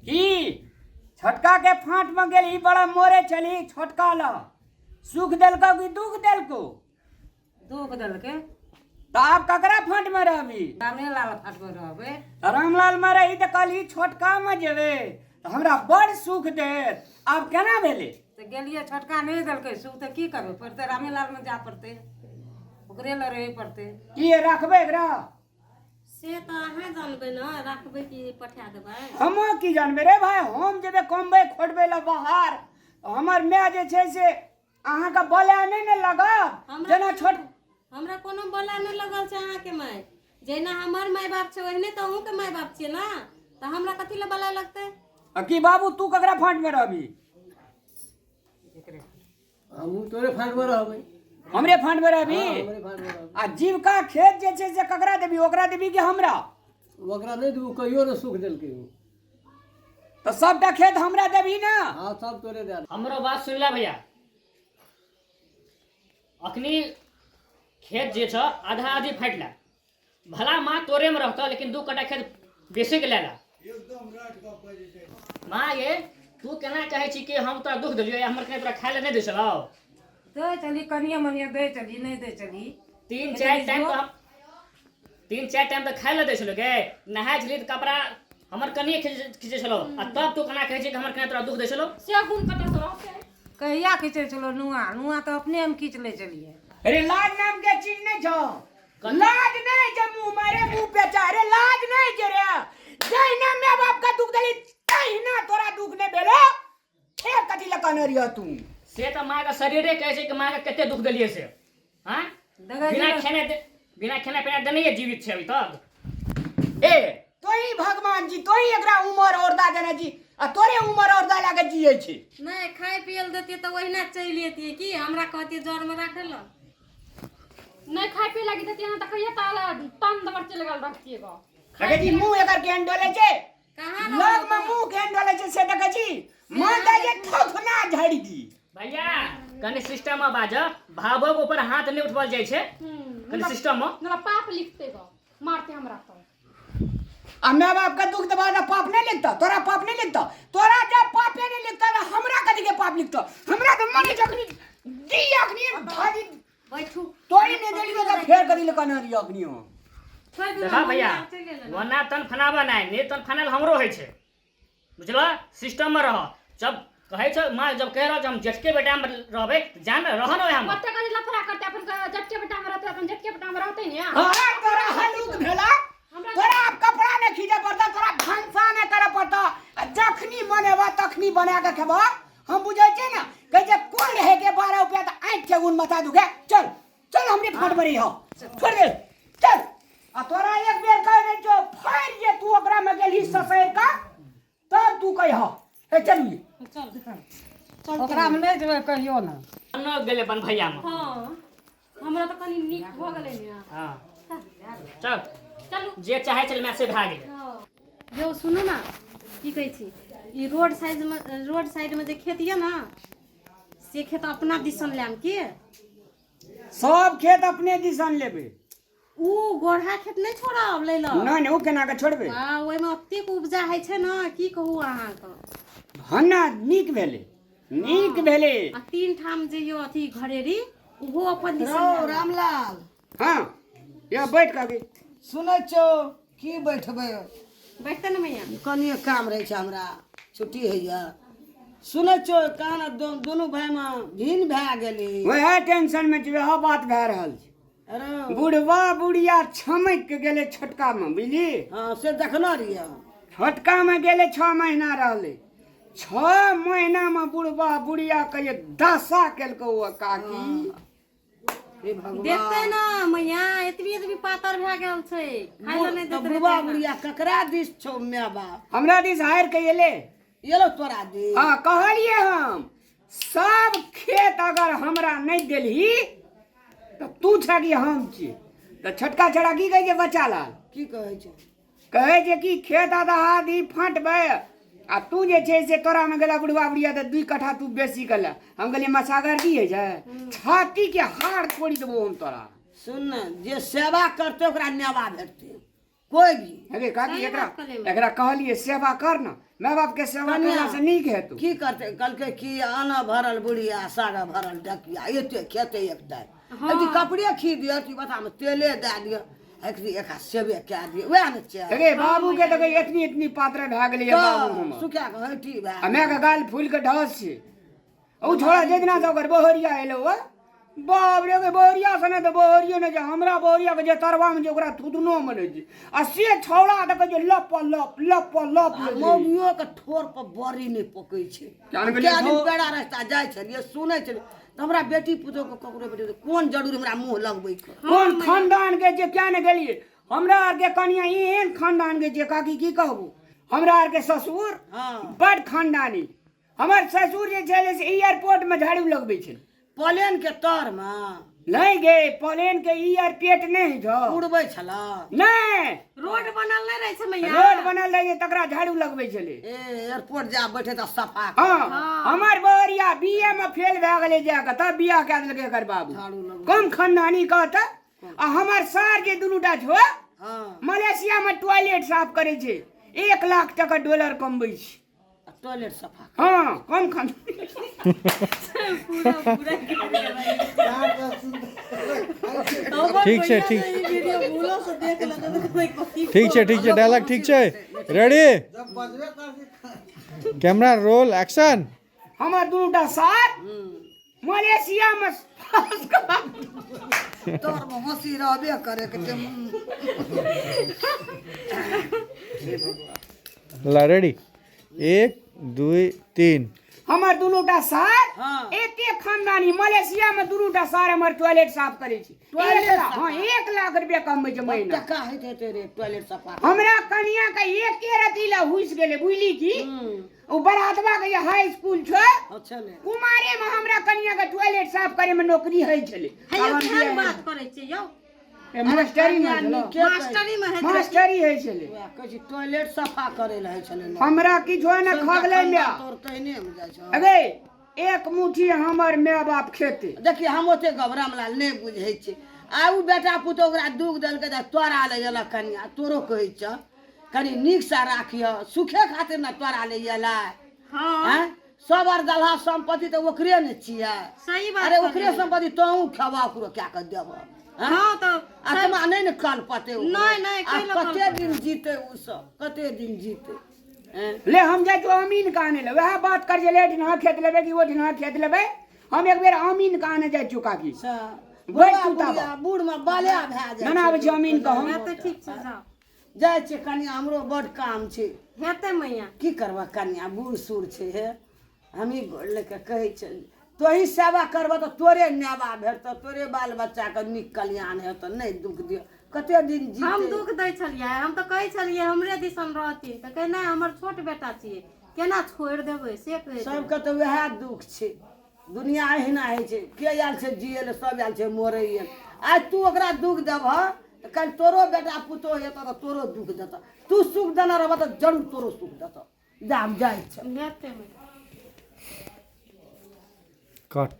की छोटका के फाँट में गेल ई बड़ा मोरे चली छोटका ला सुख देलको कि दुख देलको? दुख देलकै। तऽ आब ककरा फाँट में रहबी? रामेलाल फाँट में रहबै। तऽ रामलाल में रही तऽ कहली छोटका में जेबै तऽ हमरा बड़ सुख देत, आब केना भेलै? तऽ गेलियै, छोटका नहि देलकै सुख, तऽ की करबै? पड़तै रामेलाल में जाय पड़तै, ओकरे लग रहै पड़तै। की राखबै एकरा? से तऽ अहाँ जानबै ने, राखबै कि पठा देबै? हम की जानबै रे भाय, हम जेबै कमबै खोटबै लए बाहर, हमर माय जे छै से अहाँके बोला नहि ने लगत जेना छोट। हमरा कोनो बोला नहि लगल छै। अहाँके माय जहिना हमर माय बाप छै, ओहिने तऽ अहूँके माय बाप छियै ने, तऽ हमरा कथी लए बोला लगतै? आ की बाबू, तू ककरा फाँटमे रहबी? हमहूँ तोरे फाँटमे रहबै। हमरे फाँटमे रहबी? हँ, हमरे फाँटमे रहबै। आ जीविका खेत जे छै से ककरा देबी, ओकरा देबी कि हमरा? ओकरा नहि देबू, कहियो नहि सुख देलकै ओ। तऽ सबटा खेत हमरा देबही ने? हँ, सब तोरे दए। हमरो बात सुनि ले भैया, अखनी खेत जे छ आधा आधी फाटि ला, भला माँ तोरे में रहतौ, लेकिन 2 कट्ठा खेत बेसी के ले ला। माँ ये, तू केना कहै छी कि हम तोरा दुख देलियौ या हमर कहीं तोरा खाय लए नहि दै छलौ? दै चली, कनिए मनिए दै चली, नहि दै चली। 3-4 टाइम तऽ हम 3-4 टाइम तऽ खाय लए दै छलौ गे, नहाय छली तऽ कपड़ा हमर कनिए खींचै छलौ, आ तब तू केना कहै छी कि हमर कहीं तोरा दुख दै छलौ? से गुण कतऽ से रहतै? कहिया खींचै छलौ नुआ? नुआ तऽ अपने हम खींच लै छलियै। अरे लाज नाम के चीज नहि छौ, लाज नहीं जे मुंह मारे मुंह पे चा। अरे लाज नहीं जे रे, जहिना माय बाप के दुख देली तहिना तोरा दुख नहीं भेलो, फेर कथी लए कहने रहियो तू? से तऽ माँ के शरीरे कहै छै कि माँ के कते दुख देलियै से। हाँ, देखै बिना छी। खेने बिना खेना पीना देने जीवित छै अभी तक। ए तोही भगवान जी, तोही एकरा उमर औरदा देने जी, आ तोरे उमर औरदा लए के जियै छै। नहि खाय पियै लए देतियै तऽ ओहिना चलि अयतियै की हमरा कहतियै जरमे राखै लए? नहि खाय पिए लागी देतियै ने तऽ कहिया ताला तन दबर चलि गेल रहतियै गो। देखै छी मुंह एकर केहन डोलै छै? कहाँ? लग में मुंह केहन डोलै छै से देखै छी? मन तऽ जे थोथना झाड़ि दी। भैया, कनि सिस्टम में बाज, भावो के ऊपर हाथ नहीं उठबल जाइ छै, कनि सिस्टम में। हमरा पाप लिखते गो, मारते हमरा तो। आ my बाप के दुख देबा तऽ पाप नहीं लिखता तोरा? पाप नहीं लिखता तोरा? जब पापे नहीं लिखता तऽ हमरा कथी के पाप लिखता? हमरा तऽ मन जखनी दी अखनी भाजी बैठू। तोरी नहीं देलियो तऽ फेर कथी लए कहने रहियो अखनियो? छोड़ि दियौ। देखा भैया, चलि गेलै। ओना तन फनाबा नहि, नहि तन फनाल हमरो होइ छै, बुझल? सिस्टम में रह। जब कहै छौ माँ, जब कहि रहल छौ हम जेठके बेटा में रहबै, जान रह न ओएह में। ओते कथी लफड़ा करते? अपन जेठके बेटा में रहते, अपन जेठके बेटा में रहते ने। हाँ, तोरा हलुक भेला, तोरा आब कपड़ा नहीं खींचे पड़ता, तोरा भनसा नहीं करे पड़ता, आ जखनी मन हेबा तखनी बना के खेबा। हम बुझै छियै ने, कहै छै कोन रहे के 12 रुपया तऽ आँखि के गुण मथा दुखे। चल चल, हमरे फाट भरी हो, छोड़ दे, चल। आ तोरा एक बेर कह दे छौ, फाड़ि जे तू ओकरा में गेलही ससैर का, तब तू कह हे। चलिए। चल। ओकरा मे नहि जेबै कहियो ने। न गेलै अपन भैया में। हँ, हमरा तऽ कनि नीक भऽ गेलै ने। हाँ, चल। चलू। जे चाहै छलै मैं से भए गेलै। यौ सुनू ने, की कहै छी, ई रोड साइडमे, रोड साइडमे जे खेत यऽ ने, से खेत अपना दिसन लेम की? सब खेत अपने दिसन लेबै। ऊ गोढ़ा खेत नहि छोड़ब लै लए। नहि नहि, ओ केना के छोड़बै? हँ, ओहिमे ओतेक उपजा होइ छै ने, की कहू अहाँके। हँ ने, नीक भेलै, नीक भेलै। आ 3 ठाम जे यौ अथी घरेरी, ओहो अपन दिसन रौ लेब। रामलाल। हँ यौ, बैठ काकी। सुनै छौ की? बैठबै? बैठते ने मैया। कनिए काम रहै छै, हमरा छुट्टी होइए। सुनै छौ, कान दुनू भाइमे भिन्न भए गेली। वएह टेंशन में छी, वएह बात भए रहल छै। अरे बुढ़वा बुढ़िया छमकि के गेलै छोटका में, बुझली? हँ, से देखने रहियै। छोटका में गेलै, 6 महीना रहलै। 6 महीना में बुढ़वा बुढ़िया के जे दशा केलकै ओ काकी। हे भगवान। देखते ने मैया, एतबी एतबी पातर भए गेल छै, खाय लए नहि तऽ देत। बुढ़वा बुढ़िया ककरा दिस छौ माय बाप? हमरा दिस हारि के एलै। एलो तोरा दिस? हँ, कहलियै हम सब खेत अगर हमरा नहि देलही तऽ तू छह कि हम छी। तऽ छोटका छोड़ा की कहै छै बच्चा लाल? की कहै छै? कहै छै कि खेत आधा आधी फाँटबै, आ तू जे छै से तोरामे गेला बुढ़वा बुढ़िया तऽ 2 कट्ठा तू बेसी के ले। हम कहलियै मछागर की होइ छै, छाती के हाड़ तोड़ि देबो हम तोरा। सुन ने, जे सेवा करतै ओकरा नेवा भेटतै। कोई भी। अरे काकी, सही एकरा बात कहलियै। एकरा कहलिए सेवा कर ना, माय बाप के सेवा कनिया। करला से नीक हेतौ। की करतै? कहलकै कि आना भरल बुढ़िया सागा भरल ढकिया, एते खेतै एकटा। हाँ। एकटी कपड़े खी दिअ, एकटी माथामे तेले दए दिअ, एकटी एक हाथ सेवे कए दिअ, वएह ने छै। अरे बाबू के देखै एतनी एतनी पात्र भए गेलै बाबू तऽ हमर। सुखा कऽ हटी भए। आ माय के गाल फूल के ढस छै। ओ छोड़ा जे दिना से ओकर बहरिया एलो, ओ बाप रे, ओकर बहरिया से ने तऽ बहरियो नहि छै। हमरा बहरिया के जे तरवा में जे ओकरा थुथनो मे नहि छै, आ से छौड़ा देखै छै लप लप लप लप। आ मौगियो के ठोर पर बड़ी नहि पकै छै। जान गेलियै। कए दिन पेड़ा रास्ता जाइ छलियै, सुनै छलियै तऽ हमरा बेटी पुतोह के ककरो बेटी पुतोह कोन जरूरी हमरा मुँह लगबै के? कोन खानदान के जे क्या ने गेलियै। हमरा आरके कनिया एहन खानदान के जे काकी की कहबू, हमरा आरके ससुर हाँ। बड खानदानी। हमर ससुर जे छलै से एयरपोर्ट में झाड़ू लगबै छलै। प्लेन के तर मे? नहि गे, प्लेन के एयरपोर्ट नहि छौ। उड़बै छला? नहि। रोड बनल नहि रहै छै मैया। रोड बनल रहै छै, तकरा झाड़ू लगबै छलै। ए एयरपोर्ट जा बैठे तऽ सफा। हाँ, हमर बहरिया बीए में फेल भए गेलै जाके, तब बियाह कए देलकै एकर बाबू। झाड़ू लगबै। कम खानदानी कहत? आ हमर सार जे दुनूटा छौ, हाँ, मलेशिया में टॉयलेट साफ करै छै, 1 लाख टका डॉलर कमबै छै। आ टॉयलेट सफा? हाँ, कम खान। ठीक छै, ठीक ठीक छै, ठीक छै। डायलॉग ठीक छै। Ready, camera roll, action. हमर दुनूटा सार मलेशिया में तर मे हँसी रहबे करे के छै। ला, रेडी, 1 2 3। हमर दुनूटा सार हाँ। एते खानदानी, मलेशिया में दुनूटा सार हमर टॉयलेट साफ करै छै। टॉयलेट 1 लाख, हाँ, 1 लाख रुपया कमबै छै महीना। टका होइत हेतै रे टॉयलेट सफा। हमरा कनिया के एके रति ला हुइस गेलै, बुझली की? ओ बरातवा के जे हाई स्कूल छै, अच्छा ने। कुमारे में हमरा कनिया के टॉयलेट साफ करे में नौकरी होइ छलै। हे यौ, केहन बात करै छियै यौ? ए, मास्टरी में छलै। नीके कहै। मास्टरी मे होइत रहै। मास्टरी होइ छलै। वएह कहै छी, टॉयलेट सफा करै लए होइ छलै ने। हमरा किछो ने खगलै म्या। तोर तहिने मे जाइ छौ। अगे एक मुट्ठी हमर माय बाप खेते। देखिए, हम ओते घबरामलाल नहि बुझै छी। आ उ बेटा पुतोह ओकरा दुख देलकै तऽ तोरा ले गेलक कनिया। तोरो कहै छह, कनि नीकसँ राखिह, सुखे खातिर ने तोरा ले एलै। हाँ। आँय, सब आर दलहा सम्पत्ति तऽ ओकरे ने छियै। सही बात अरे ओकरे कहलियै। सम्पत्ति तोहूँ खेबा, ओकरो कए कऽ देबह? आँय? हाँ तऽ। आत्मा नहि ने कल पते ओकरो। नहि, नहि, आ कैला कते कल दिन जीते उ सब, कते दिन जीते? आँय? ले, हम जाइ छियौ अमीन के आने ले। वएह बात कर जे एहिठिना खेत लेबै कि ओहिठिना खेत लेबै। हम एक बेर अमीन के आने जाइ छियौ काकी। से बैठ बुढ़वा तू ताबा। बुढ़िया बूढ़मे बाल्या भए जाइ ना, आबै छै। छियौ अमीन के हम। हेतै, ठीक छै, जाउ। जाइ छियै कनिया, हमरो बड काम छै। हेतै मैया। की करबह कनिया, बूढ़ सूढ़ छै। हे, हमही गोड़ लऽ कऽ कहै छियै, तोही सेवा करबह तऽ तोरे नेवा भेटतह, तोरे बाल बच्चाके नीक कल्याण हेतह। नहि दुख दिअ, कते दिन हम जीते। दुख दै छलियै? हम तऽ कहै छलियै हमरे दिसन रहथिन, तऽ कहै नहि, हमर छोट बेटा छियै, केना छोड़ि देबै, से कहै। सबके तऽ वएह दुख छै। दुनिया एहिना होइ छै। के आयल छै जियै लए? सब आयल छै मरै लए। आइ तू ओकरा दुख देबह तऽ काल्हि तोरो बेटा पुतोह हेतह तऽ तोरो दुख देतह। तू सुख देने रहबह तऽ जरूर तोरो सुख देतह। जा, हम जाइ छियै। हेतै मैया। कट।